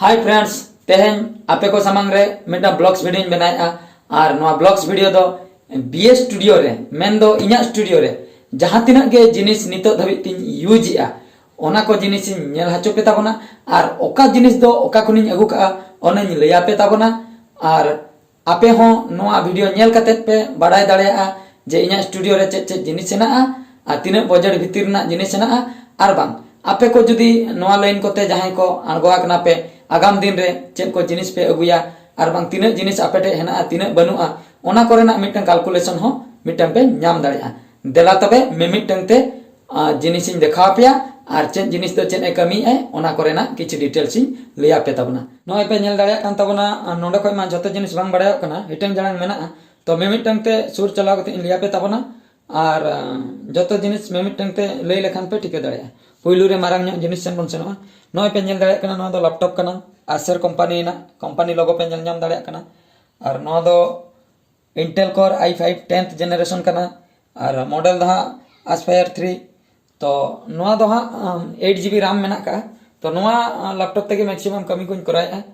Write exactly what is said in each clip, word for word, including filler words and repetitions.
Hi friends, ᱛᱮᱦᱮᱧ ᱟᱯᱮ ᱠᱚ ᱥᱟᱢᱟᱝ ᱨᱮ ᱢᱤᱫᱴᱟᱝ vlogs video ᱧ ᱵᱮᱱᱟᱣᱮᱫᱼᱟ᱾ ᱟᱨ ᱱᱚᱣᱟ vlogs video ᱫᱚ B S studio ᱨᱮ, ᱢᱮᱱᱫᱚ ᱤᱧᱟᱹᱜ studio ᱨᱮ ᱡᱟᱦᱟᱸ ᱛᱤᱱᱟᱹᱜ ᱜᱮ ᱡᱤᱱᱤᱥ ᱱᱤᱛᱚᱜ ᱫᱷᱟᱹᱵᱤᱡ ᱛᱤᱧ use ᱮᱫᱼᱟ, ᱚᱱᱟ ᱠᱚ ᱡᱤᱱᱤᱥᱤᱧ ᱧᱮᱞ ᱦᱚᱪᱚ ᱯᱮ ᱛᱟᱵᱚᱱᱟ᱾ ᱟᱨ ᱚᱠᱟ ᱡᱤᱱᱤᱥ ᱫᱚ ᱚᱠᱟ ᱠᱷᱚᱱᱤᱧ ᱟᱹᱜᱩ ᱠᱟᱜᱼᱟ, ᱚᱱᱟᱧ ᱞᱟᱹᱭ ᱟᱯᱮ ᱛᱟᱵᱚᱱᱟ᱾ ᱟᱨ ᱟᱯᱮ ᱦᱚᱸ ᱱᱚᱣᱟ video ᱧᱮᱞ ᱠᱟᱛᱮ ᱯᱮ ᱵᱟᱲᱟᱭ ᱫᱟᱲᱮᱭᱟᱜᱼᱟ ᱡᱮ ᱤᱧᱟᱹᱜ studio ᱨᱮ ᱪᱮᱫ ᱪᱮᱫ ᱡᱤᱱᱤᱥ ᱦᱮᱱᱟᱜᱼᱟ ᱟᱨ ᱛᱤᱱᱟᱹᱜ budget ᱵᱷᱤᱛᱤᱨ ᱨᱮᱱᱟᱜ ᱡᱤᱱᱤᱥ ᱦᱮᱱᱟᱜᱼᱟ᱾ ᱟᱨ ᱵᱟᱝ, ᱟᱯᱮ ᱠᱚ ᱡᱩᱫᱤ ᱱᱚᱣᱟ line ᱠᱚᱛᱮ ᱡᱟᱦᱟᱸᱭ ᱠᱚ ᱟᱬᱜᱚ ᱟᱠᱟᱱᱟ ᱯᱮ, ᱟᱜᱟᱢ ᱫᱤᱱ ᱨᱮ ᱪᱮᱫ ᱠᱚ ᱡᱤᱱᱤᱥ ᱯᱮ ᱟᱹᱜᱩᱭᱟ ᱟᱨ ᱵᱟᱝ ᱛᱤᱱᱟᱹᱜ ᱡᱤᱱᱤᱥ ᱟᱯᱮ ᱴᱷᱮᱱ ᱦᱮᱱᱟᱜᱼᱟ, ᱛᱤᱱᱟᱹᱜ ᱵᱟᱹᱱᱩᱜᱼᱟ, ᱚᱱᱟ ᱠᱚᱨᱮᱱᱟᱜ ᱢᱤᱫᱴᱟᱝ calculation ᱦᱚᱸ ᱢᱤᱫᱴᱟᱝ ᱯᱮ ᱧᱟᱢ ᱫᱟᱲᱮᱭᱟᱜᱼᱟ᱾ ᱫᱮᱞᱟ ᱛᱚᱵᱮ ᱢᱤᱢᱤᱫᱴᱟᱝ ᱛᱮ, ᱟᱨ ᱡᱤᱱᱤᱥᱤᱧ ᱫᱮᱠᱷᱟᱣ ᱟᱯᱮᱭᱟ ᱟᱨ ᱪᱮᱫ ᱡᱤᱱᱤᱥ ᱫᱚ ᱪᱮᱫ ᱮ ᱠᱟᱹᱢᱤᱭᱮᱫᱼᱟᱭ, ᱚᱱᱟ ᱠᱚᱨᱮᱱᱟᱜ ᱠᱤᱪᱷᱩ details ᱤᱧ ᱞᱟᱹᱭ ᱟᱯᱮ ᱛᱟᱵᱚᱱᱟ᱾ ᱱᱚᱜᱼᱚᱭ ᱯᱮ ᱧᱮᱞ ᱫᱟᱲᱮᱭᱟᱜ ᱠᱟᱱ ᱛᱟᱵᱚᱱᱟ, ᱟᱨ ᱱᱚᱰᱮ ᱠᱷᱚᱱ ᱢᱟ ᱡᱷᱚᱛᱚ ᱡᱤᱱᱤᱥ ᱵᱟᱝ ᱵᱟᱲᱟᱭᱚᱜ ᱠᱟᱱᱟ, ᱦᱤᱴᱟᱹᱝ ᱡᱟᱲᱟᱝ ᱢᱮᱱᱟᱜᱼᱟ᱾ ᱛᱚ ᱢᱤᱢᱤᱫᱴᱟᱝ ᱛᱮ ᱥᱩᱨ ᱪᱟᱞᱟᱣ ᱠᱟᱛᱮ ᱤᱧ ᱞᱟᱹᱭ ᱟᱯᱮ ᱛᱟᱵᱚᱱᱟ᱾ ᱟᱨ ᱟᱸ, ᱡᱷᱚᱛᱚ ᱡᱤᱱᱤᱥ ᱢᱤᱢᱤᱫᱴᱟᱝ ᱛᱮ ᱞᱟᱹᱭ ᱞᱮᱠᱷᱟᱱ ᱯᱮ ᱴᱷᱤᱠᱟᱹ ᱫᱟᱲᱮᱭᱟᱜᱼᱟ᱾ ᱯᱩᱭᱞᱩ ᱨᱮ ᱢᱟᱨᱟᱝ ᱧᱚᱜ ᱡᱤᱱᱤᱥ ᱥᱮᱱ ᱵᱚᱱ ᱥᱮᱱᱚᱜᱼᱟ᱾ ᱱᱚᱜᱼᱚᱭ ᱯᱮ ᱧᱮᱞ ᱫᱟᱲᱮᱭᱟᱜ ᱠᱟᱱᱟ, ᱱᱚᱣᱟ ᱫᱚ laptop ᱠᱟᱱᱟ, Acer company ᱨᱮᱱᱟᱜ company logo ᱯᱮ ᱧᱮᱞ ᱧᱟᱢ ᱫᱟᱲᱮᱭᱟᱜ ᱠᱟᱱᱟ᱾ ᱟᱨ ᱱᱚᱣᱟ ᱫᱚ Intel Core i five tenth generation ᱠᱟᱱᱟ᱾ ᱟᱨ model ᱫᱚ ᱦᱟᱸᱜ Aspire three᱾ ᱛᱚ ᱱᱚᱣᱟ ᱫᱚ ᱦᱟᱸᱜ ᱟᱢ, eight GB RAM ᱢᱮᱱᱟᱜ ᱠᱟᱜᱼᱟ᱾ ᱛᱚ ᱱᱚᱣᱟ laptop ᱛᱮᱜᱮ maximum ᱠᱟᱹᱢᱤ ᱠᱚᱧ ᱠᱚᱨᱟᱣᱮᱫᱼᱟ᱾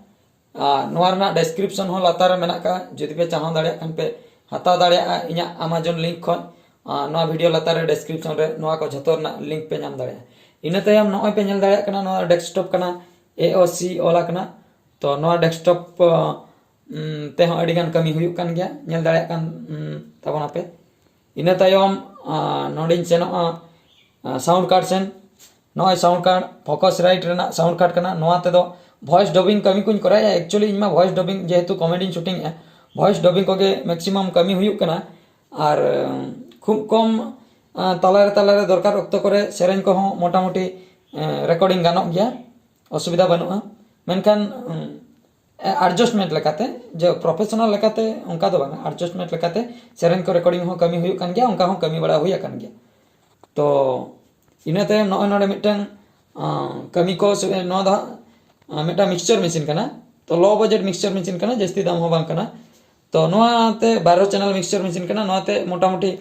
ᱟᱨ ᱱᱚᱣᱟ ᱨᱮᱱᱟᱜ description ᱦᱚᱸ ᱞᱟᱛᱟᱨ ᱨᱮ ᱢᱮᱱᱟᱜ ᱠᱟᱜᱼᱟ, ᱡᱩᱫᱤ ᱯᱮ ᱪᱟᱦᱟᱣ ᱫᱟᱲᱮᱭᱟᱜ ᱠᱷᱟᱱ ᱯᱮ ᱦᱟᱛᱟᱣ ᱫᱟᱲᱮᱭᱟᱜᱼᱟ ᱤᱧᱟᱹᱜ Amazon link ᱠᱷᱚᱱ᱾ ᱟᱨ ᱱᱚᱣᱟ video ᱞᱟᱛᱟᱨ ᱨᱮ description ᱨᱮ ᱱᱚᱣᱟ ᱠᱚ ᱡᱷᱚᱛᱚ ᱨᱮᱱᱟᱜ link ᱯᱮ ᱧᱟᱢ ᱫᱟᱲᱮᱭᱟᱜᱼᱟ᱾ ᱤᱱᱟᱹ ᱛᱟᱭᱚᱢ ᱱᱚᱜᱼᱚᱭ ᱯᱮ ᱧᱮᱞ ᱫᱟᱲᱮᱭᱟᱜ ᱠᱟᱱᱟ, ᱱᱚᱣᱟ desktop ᱠᱟᱱᱟ, A O C ᱚᱞ ᱟᱠᱟᱱᱟ᱾ ᱛᱚ ᱱᱚᱣᱟ desktop ᱛᱮᱦᱚᱸ ᱟᱹᱰᱤ ᱜᱟᱱ ᱠᱟᱹᱢᱤ ᱦᱩᱭᱩᱜ ᱠᱟᱱ ᱜᱮᱭᱟ, ᱧᱮᱞ ᱫᱟᱲᱮᱭᱟᱜ ᱠᱟᱱ ᱛᱟᱵᱚᱱᱟᱯᱮ᱾ ᱤᱱᱟᱹ ᱛᱟᱭᱚᱢ ᱱᱚᱰᱮᱧ ᱥᱮᱱᱚᱜᱼᱟ sound card ᱥᱮᱱ᱾ ᱱᱚᱜᱼᱚᱭ sound card, Focusrite ᱨᱮᱱᱟᱜ sound card ᱠᱟᱱᱟ᱾ ᱱᱚᱣᱟ ᱛᱮᱫᱚ voice dubbing ᱠᱟᱹᱢᱤ ᱠᱚᱧ ᱠᱚᱨᱟᱣᱮᱫᱼᱟ᱾ Actually ᱤᱧ ᱢᱟ voice dubbing, ᱡᱮᱦᱮᱛᱩ comedy ᱧ shooting ᱮᱫᱼᱟ, voice dubbing ᱠᱚᱜᱮ maximum ᱠᱟᱹᱢᱤ ᱦᱩᱭᱩᱜ ᱠᱟᱱᱟ᱾ ᱟᱨ ᱠᱷᱩᱵ ᱠᱚᱢ ᱛᱟᱞᱟᱨᱮ ᱛᱟᱞᱟᱨᱮ ᱫᱚᱨᱠᱟᱨ ᱚᱠᱛᱚ ᱠᱚᱨᱮ ᱥᱮᱨᱮᱧ ᱠᱚᱦᱚᱸ ᱢᱚᱴᱟᱢᱩᱴᱤ recording ᱜᱟᱱᱚᱜ ᱜᱮᱭᱟ, ᱚᱥᱩᱵᱤᱫᱷᱟ ᱵᱟᱹᱱᱩᱜᱼᱟ᱾ ᱢᱮᱱᱠᱷᱟᱱ adjustment ᱞᱮᱠᱟᱛᱮ, ᱡᱮ professional ᱞᱮᱠᱟᱛᱮ ᱚᱱᱠᱟ ᱫᱚ ᱵᱟᱝᱟ, adjustment ᱞᱮᱠᱟᱛᱮ ᱥᱮᱨᱮᱧ ᱠᱚ recording ᱦᱚᱸ ᱠᱟᱹᱢᱤ ᱦᱩᱭᱩᱜ ᱠᱟᱱ ᱜᱮᱭᱟ, ᱚᱱᱠᱟ ᱦᱚᱸ ᱠᱟᱹᱢᱤ ᱵᱟᱲᱟ ᱦᱩᱭ ᱟᱠᱟᱱ ᱜᱮᱭᱟ᱾ ᱛᱚ ᱤᱱᱟᱹ ᱛᱟᱭᱚᱢ ᱱᱚᱜᱼᱚᱭ ᱱᱚᱰᱮ ᱢᱤᱫᱴᱟᱝ ᱠᱟᱹᱢᱤ ᱠᱚ ᱥᱮ ᱱᱚᱣᱟ ᱫᱚ ᱦᱟᱸᱜ ᱢᱤᱫᱴᱟᱝ mixture machine ᱠᱟᱱᱟ᱾ ᱛᱚ low budget mixture machine ᱠᱟᱱᱟ, ᱡᱟᱹᱥᱛᱤ ᱫᱟᱢ ᱦᱚᱸ ᱵᱟᱝ ᱠᱟᱱᱟ᱾ ᱛᱚ ᱱᱚᱣᱟᱛᱮ ᱵᱟᱨᱚ channel mixture machine ᱠᱟᱱᱟ᱾ ᱱᱚᱣᱟᱛᱮ ᱢᱚᱴᱟᱢᱩᱴᱤ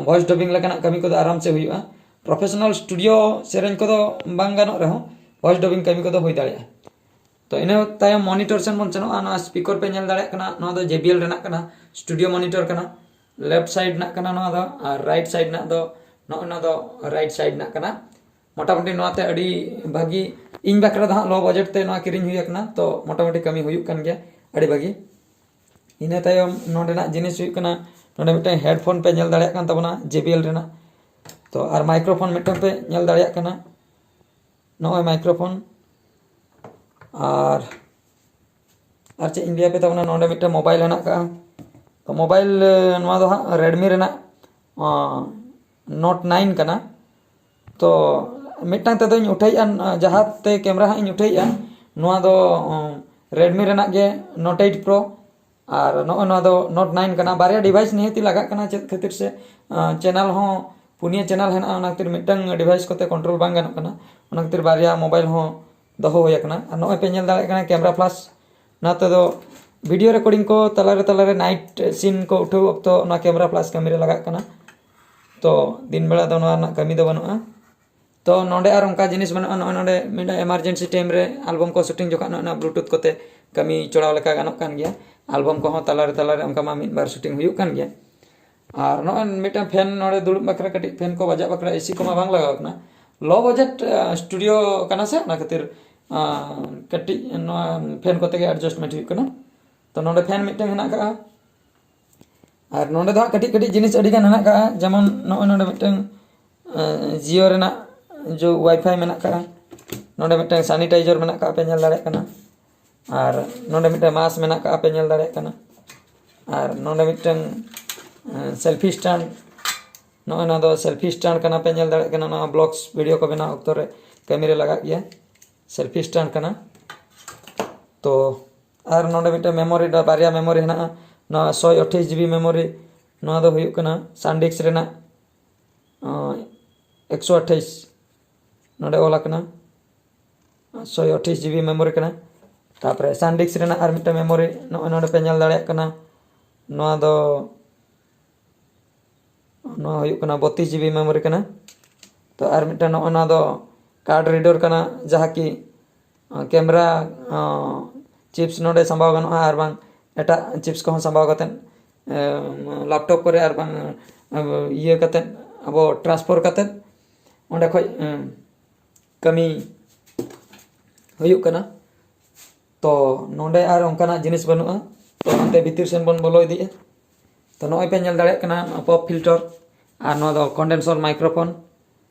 voice dubbing ᱞᱮᱠᱟᱱᱟᱜ ᱠᱟᱹᱢᱤ ᱠᱚᱫᱚ ᱟᱨᱟᱢ ᱥᱮ ᱦᱩᱭᱩᱜᱼᱟ᱾ Professional studio ᱥᱮᱨᱮᱧ ᱠᱚᱫᱚ ᱵᱟᱝ ᱜᱟᱱᱚᱜ ᱨᱮᱦᱚᱸ voice dubbing ᱠᱟᱹᱢᱤ ᱠᱚᱫᱚ ᱦᱩᱭ ᱫᱟᱲᱮᱭᱟᱜᱼᱟ᱾ ᱛᱚ ᱤᱱᱟᱹ ᱛᱟᱭᱚᱢ ᱢᱚᱱᱤᱴᱚᱨ ᱥᱮᱱ ᱵᱚᱱ ᱥᱮᱱᱚᱜᱼᱟ᱾ ᱱᱚᱣᱟ ᱥᱯᱤᱠᱚᱨ ᱯᱮ ᱧᱮᱞ ᱫᱟᱲᱮᱭᱟᱜ ᱠᱟᱱᱟ, ᱱᱚᱣᱟ ᱫᱚ JBL ᱨᱮᱱᱟᱜ ᱠᱟᱱᱟ, ᱥᱴᱩᱰᱤᱭᱳ ᱢᱚᱱᱤᱴᱚᱨ ᱠᱟᱱᱟ᱾ ᱞᱮᱯᱷᱴ ᱥᱟᱭᱤᱰ ᱨᱮᱱᱟᱜ ᱠᱟᱱᱟ ᱱᱚᱣᱟ ᱫᱚ, ᱟᱨ ᱨᱟᱭᱤᱴ ᱥᱟᱭᱤᱰ ᱨᱮᱱᱟᱜ ᱫᱚ, ᱱᱚᱜᱼᱚ ᱱᱚᱣᱟ ᱫᱚ ᱨᱟᱭᱤᱴ ᱥᱟᱭᱤᱰ ᱨᱮᱱᱟᱜ ᱠᱟᱱᱟ᱾ ᱢᱚᱴᱟᱢᱩᱴᱤ ᱱᱚᱣᱟᱛᱮ ᱟᱹᱰᱤ ᱵᱷᱟᱹᱜᱤ, ᱤᱧ ᱵᱟᱠᱷᱨᱟ ᱫᱚ ᱦᱟᱸᱜ ᱞᱳ ᱵᱟᱡᱮᱴ ᱛᱮ ᱱᱚᱣᱟ ᱠᱤᱨᱤᱧ ᱦᱩᱭ ᱟᱠᱟᱱᱟ, ᱛᱚ ᱢᱚᱴᱟᱢᱩᱴᱤ ᱠᱟᱹᱢᱤ ᱦᱩᱭᱩᱜ ᱠᱟᱱ ᱜᱮᱭᱟ ᱟᱹᱰᱤ ᱵᱷᱟᱹᱜᱤ᱾ ᱤᱱᱟᱹ ᱛᱟᱭᱚᱢ ᱱᱚᱰᱮᱱᱟᱜ ᱡᱤᱱᱤᱥ ᱦᱩᱭᱩᱜ ᱠᱟᱱᱟ, ᱱᱚᱰᱮ ᱢᱤᱫᱴᱟᱝ ᱦᱮᱰᱯᱷᱳᱱ ᱯᱮ ᱧᱮᱞ ᱫᱟᱲᱮᱭᱟᱜ ᱠᱟᱱ ᱛᱟᱵᱚᱱᱟ JBL ᱨᱮᱱᱟᱜ, ᱛᱚ ᱟᱨ ᱢᱟᱭᱠᱨᱳᱯᱷᱳᱱ ᱢᱤᱫᱴᱟᱝ ᱯᱮ ᱧᱮᱞ ᱫᱟᱲᱮᱭᱟᱜ ᱠᱟᱱᱟ, ᱱᱚᱜᱼᱚᱭ ᱢᱟᱭᱠᱨᱳᱯᱷᱳᱱ᱾ ᱟᱨ ᱟᱨ ᱪᱮᱫ ᱤᱧ ᱞᱟᱹᱭ ᱟᱯᱮ ᱛᱟᱵᱚᱱᱟ, ᱱᱚᱰᱮ ᱢᱤᱫᱴᱟᱝ ᱢᱳᱵᱟᱭᱤᱞ ᱦᱮᱱᱟᱜ ᱠᱟᱜᱼᱟ᱾ ᱛᱚ ᱢᱳᱵᱟᱭᱤᱞ, ᱮ, ᱱᱚᱣᱟ ᱫᱚ ᱦᱟᱸᱜ ᱨᱮᱰᱢᱤ ᱨᱮᱱᱟᱜ ᱱᱳᱴ ᱱᱟᱭᱤᱱ ᱠᱟᱱᱟ᱾ ᱛᱚ ᱢᱤᱫᱴᱟᱝ ᱛᱮᱫᱚᱧ ᱩᱴᱷᱟᱹᱭᱮᱫᱼᱟ, ᱡᱟᱦᱟᱸ ᱛᱮ ᱠᱮᱢᱮᱨᱟ ᱦᱟᱸᱜ ᱤᱧ ᱩᱴᱷᱟᱹᱭᱮᱫᱼᱟ, ᱱᱚᱣᱟ ᱫᱚ ᱨᱮᱰᱢᱤ ᱨᱮᱱᱟᱜ ᱜᱮ ᱱᱳᱴ ᱮᱭᱤᱴ ᱯᱨᱳ᱾ ᱟᱨ ᱱᱚᱜᱼᱚᱭ ᱱᱚᱣᱟ ᱫᱚ ᱱᱳᱴ ᱱᱟᱭᱤᱱ ᱠᱟᱱᱟ᱾ ᱵᱟᱨᱭᱟ ᱰᱤᱵᱷᱟᱭᱤᱥ ᱱᱤᱦᱟᱹᱛᱤ ᱞᱟᱜᱟᱜ ᱠᱟᱱᱟ, ᱪᱮᱫ ᱠᱷᱟᱹᱛᱤᱨ ᱥᱮ ᱪᱮᱱᱮᱞ ᱦᱚᱸ ᱯᱩᱱᱭᱟᱹ ᱪᱮᱱᱮᱞ ᱦᱮᱱᱟᱜᱼᱟ, ᱚᱱᱟ ᱠᱷᱟᱹᱛᱤᱨ ᱢᱤᱫᱴᱟᱝ ᱰᱤᱵᱷᱟᱭᱤᱥ ᱠᱚᱛᱮ ᱠᱚᱱᱴᱨᱳᱞ ᱵᱟᱝ ᱜᱟᱱᱚᱜ ᱠᱟᱱᱟ, ᱚᱱᱟ ᱠᱷᱟᱹᱛᱤᱨ ᱵᱟᱨᱭᱟ ᱢᱳᱵᱟᱭᱤᱞ ᱦᱚᱸ ᱫᱚᱦᱚ ᱦᱩᱭ ᱟᱠᱟᱱᱟ᱾ ᱟᱨ ᱱᱚᱜᱼᱚᱭ ᱯᱮ ᱧᱮᱞ ᱫᱟᱲᱮᱭᱟᱜ ᱠᱟᱱᱟ ᱠᱮᱢᱮᱨᱟ ᱯᱞᱟᱥ, ᱱᱚᱣᱟ ᱛᱮᱫᱚ ᱵᱷᱤᱰᱤᱭᱳ ᱨᱮᱠᱚᱨᱰᱤᱝ ᱠᱚ ᱛᱟᱞᱟᱨᱮ ᱛᱟᱞᱟᱨᱮ ᱱᱟᱭᱤᱴ ᱥᱤᱱ ᱠᱚ ᱩᱴᱷᱟᱹᱣ ᱚᱠᱛᱚ ᱱᱚᱣᱟ ᱠᱮᱢᱮᱨᱟ ᱯᱞᱟᱥ ᱠᱟᱹᱢᱤᱨᱮ ᱞᱟᱜᱟᱜ ᱠᱟᱱᱟ᱾ ᱛᱚ ᱫᱤᱱ ᱵᱮᱲᱟ ᱫᱚ ᱱᱚᱣᱟ ᱨᱮᱱᱟᱜ ᱠᱟᱹᱢᱤ ᱫᱚ ᱵᱟᱹᱱᱩᱜᱼᱟ᱾ ᱛᱚ ᱱᱚᱰᱮ ᱟᱨ ᱚᱱᱠᱟ ᱡᱤᱱᱤᱥ ᱵᱟᱹᱱᱩᱜᱼᱟ᱾ ᱱᱚᱜᱼᱚᱭ ᱱᱚᱰᱮ ᱢᱤᱫᱴᱟᱝ ᱮᱢᱟᱨᱡᱮᱱᱥᱤ ᱴᱟᱭᱤᱢ ᱨᱮ ᱟᱞᱵᱟᱢ ᱠᱚ ᱥᱩᱴᱤᱝ ᱡᱚᱠᱷᱚᱱ ᱱᱚᱜᱼᱚᱭ ᱱᱚᱣᱟ ᱵᱞᱩᱴᱩᱛᱷ ᱠᱚᱛᱮ ᱠᱟᱹᱢᱤ ᱪᱚᱲᱟᱣ ᱞᱮᱠᱟ ᱜᱟᱱᱚᱜ ᱠᱟᱱ ᱜᱮᱭᱟ᱾ ᱟᱞᱵᱟᱢ ᱠᱚᱦᱚᱸ ᱛᱟᱞᱟᱨᱮ ᱛᱟᱞᱟᱨᱮ ᱚᱱᱠᱟ ᱢᱟ ᱢᱤᱫ ᱵᱟᱨ ᱥᱩᱴᱤᱝ ᱦᱩᱭᱩᱜ ᱠᱟᱱ ᱜᱮᱭᱟ᱾ ᱟᱨ ᱱᱚᱜᱼᱚᱭ ᱢᱤᱫᱴᱟᱝ ᱯᱷᱮᱱ ᱱᱚᱰᱮ ᱫᱩᱲᱩᱵ ᱵᱟᱠᱷᱨᱟ ᱠᱟᱹᱴᱤᱡ ᱯᱷᱮᱱ ᱠᱚ ᱵᱟᱡᱟᱜ ᱵᱟᱠᱷᱨᱟ ᱮᱥᱤ ᱠᱚᱢᱟ ᱵᱟᱝ ᱞᱟᱜᱟᱣ ᱠᱟᱱᱟ᱾ ᱞᱳ ᱵᱟᱡᱮᱴ ᱥᱴᱩᱰᱤᱭᱳ ᱠᱟᱱᱟ ᱥᱮ, ᱚᱱᱟ ᱠᱷᱟᱹᱛᱤᱨ ᱟᱸ, ᱠᱟᱹᱴᱤᱡ ᱱᱚᱣᱟ ᱯᱷᱮᱱ ᱠᱚᱛᱮ ᱜᱮ ᱮᱰᱡᱟᱥᱴᱢᱮᱱᱴ ᱦᱩᱭᱩᱜ ᱠᱟᱱᱟ᱾ ᱛᱚ ᱱᱚᱰᱮ ᱯᱷᱮᱱ ᱢᱤᱫᱴᱟᱝ ᱦᱮᱱᱟᱜ ᱠᱟᱜᱼᱟ᱾ ᱟᱨ ᱱᱚᱰᱮ ᱫᱚ ᱦᱟᱸᱜ ᱠᱟᱹᱴᱤᱡ ᱠᱟᱹᱴᱤᱡ ᱡᱤᱱᱤᱥ ᱟᱹᱰᱤ ᱜᱟᱱ ᱦᱮᱱᱟᱜ ᱠᱟᱜᱼᱟ, ᱡᱮᱢᱚᱱ ᱱᱚᱜᱼᱚᱭ ᱱᱚᱰᱮ ᱢᱤᱫᱴᱟᱝ ᱡᱤᱭᱳ ᱨᱮᱱᱟᱜ ᱡᱚ ᱣᱟᱭᱯᱷᱟᱭ ᱢᱮᱱᱟᱜ ᱠᱟᱜᱼᱟ᱾ ᱱᱚᱰᱮ ᱢᱤᱫᱴᱟᱝ ᱥᱟᱱᱤᱴᱟᱭᱡᱟᱨ ᱢᱮᱱᱟᱜ ᱠᱟᱜᱼᱟ, ᱯᱮ ᱧᱮᱞ ᱫᱟᱲᱮᱭᱟᱜ ᱠᱟᱱᱟ᱾ ᱟᱨ ᱱᱚᱰᱮ ᱢᱤᱫᱴᱟᱝ ᱢᱟᱥᱠ ᱢᱮᱱᱟᱜ ᱠᱟᱜᱼᱟ, ᱯᱮ ᱧᱮᱞ ᱫᱟᱲᱮᱭᱟᱜ ᱠᱟᱱᱟ᱾ ᱟᱨ ᱱᱚᱰᱮ ᱢᱤᱫᱴᱟᱝ ᱥᱮᱞᱯᱷᱤ ᱥᱴᱮᱱᱰ, ᱱᱚᱜᱼᱚᱭ ᱱᱚᱣᱟ ᱫᱚ ᱥᱮᱞᱯᱷᱤ ᱥᱴᱮᱱᱰ ᱠᱟᱱᱟ, ᱯᱮ ᱧᱮᱞ ᱫᱟᱲᱮᱭᱟᱜ ᱠᱟᱱᱟ᱾ ᱱᱚᱣᱟ ᱵᱞᱚᱜᱥ ᱵᱷᱤᱰᱤᱭᱳ ᱠᱚ ᱵᱮᱱᱟᱣ ᱚᱠᱛᱚ ᱨᱮ ᱠᱟᱹᱢᱤᱨᱮ ᱞᱟᱜᱟᱜ ᱜᱮᱭᱟ, ᱥᱮᱞᱯᱷᱤ ᱥᱴᱮᱱᱰ ᱠᱟᱱᱟ᱾ ᱛᱚ ᱟᱨ ᱱᱚᱰᱮ ᱢᱤᱫᱴᱟᱝ ᱢᱮᱢᱳᱨᱤ, ᱵᱟᱨᱭᱟ ᱢᱮᱢᱳᱨᱤ ᱦᱮᱱᱟᱜᱼᱟ᱾ ᱱᱚᱣᱟ ᱥᱚᱭ ᱟᱴᱷᱟᱥ ᱡᱤᱵᱤ ᱢᱮᱢᱳᱨᱤ, ᱱᱚᱣᱟ ᱫᱚ ᱦᱩᱭᱩᱜ ᱠᱟᱱᱟ ᱥᱟᱱᱰᱤᱥᱠ ᱨᱮᱱᱟᱜ ᱮᱠᱥᱚ ᱟᱴᱷᱟᱥ, ᱱᱚᱰᱮ ᱚᱞ ᱟᱠᱟᱱᱟ ᱥᱚᱭ ᱟᱴᱷᱟᱥ ᱡᱤᱵᱤ ᱢᱮᱢᱳᱨᱤ ᱠᱟᱱᱟ᱾ ᱛᱟᱨᱯᱚᱨᱮ ᱥᱟᱱᱰᱤᱥᱠ ᱨᱮᱱᱟᱜ ᱟᱨ ᱢᱤᱫᱴᱟᱝ ᱢᱮᱢᱳᱨᱤ ᱱᱚᱜᱼᱚᱭ ᱱᱚᱰᱮ ᱯᱮ ᱧᱮᱞ ᱫᱟᱲᱮᱭᱟᱜ ᱠᱟᱱᱟ, ᱱᱚᱣᱟ ᱫᱚ ᱱᱚᱣᱟ ᱦᱩᱭᱩᱜ ᱠᱟᱱᱟ ᱵᱚᱛᱤᱥ ᱡᱤᱵᱤ ᱢᱮᱢᱳᱨᱤ ᱠᱟᱱᱟ᱾ ᱛᱚ ᱟᱨ ᱢᱤᱫᱴᱟᱝ ᱱᱚᱜᱼᱚ ᱱᱚᱣᱟ ᱫᱚ ᱠᱟᱨᱰ ᱨᱤᱰᱟᱨ ᱠᱟᱱᱟ, ᱡᱟᱦᱟᱸ ᱠᱤ ᱠᱮᱢᱮᱨᱟ ᱪᱤᱯᱥ ᱱᱚᱰᱮ ᱥᱟᱢᱵᱟᱣ ᱜᱟᱱᱚᱜᱼᱟ, ᱟᱨ ᱵᱟᱝ ᱮᱴᱟᱜ ᱪᱤᱯᱥ ᱠᱚᱦᱚᱸ ᱥᱟᱢᱵᱟᱣ ᱠᱟᱛᱮᱫ ᱞᱮᱯᱴᱚᱯ ᱠᱚᱨᱮ ᱟᱨ ᱵᱟᱝ ᱤᱭᱟᱹ ᱠᱟᱛᱮᱫ ᱟᱵᱚ ᱴᱨᱟᱱᱥᱯᱷᱟᱨ ᱠᱟᱛᱮᱫ ᱚᱸᱰᱮ ᱠᱷᱚᱡ ᱠᱟᱹᱢᱤ ᱦᱩᱭᱩᱜ ᱠᱟᱱᱟ᱾ ᱛᱚ ᱱᱚᱰᱮ ᱟᱨ ᱚᱱᱠᱟᱱᱟᱜ ᱡᱤᱱᱤᱥ ᱵᱟᱹᱱᱩᱜᱼᱟ᱾ ᱛᱚ ᱚᱱᱛᱮ ᱵᱷᱤᱛᱤᱨ ᱥᱮᱱ ᱵᱚᱱ ᱵᱚᱞᱚ ᱤᱫᱤᱜᱼᱟ᱾ ᱛᱚ ᱱᱚᱜᱼᱚᱭ ᱯᱮ ᱧᱮᱞ ᱫᱟᱲᱮᱭᱟᱜ ᱠᱟᱱᱟ ᱯᱚᱯ ᱯᱷᱤᱞᱴᱟᱨ, ᱟᱨ ᱱᱚᱣᱟ ᱫᱚ ᱠᱚᱱᱰᱮᱱᱥᱚᱨ ᱢᱟᱭᱠᱨᱳᱯᱷᱳᱱ᱾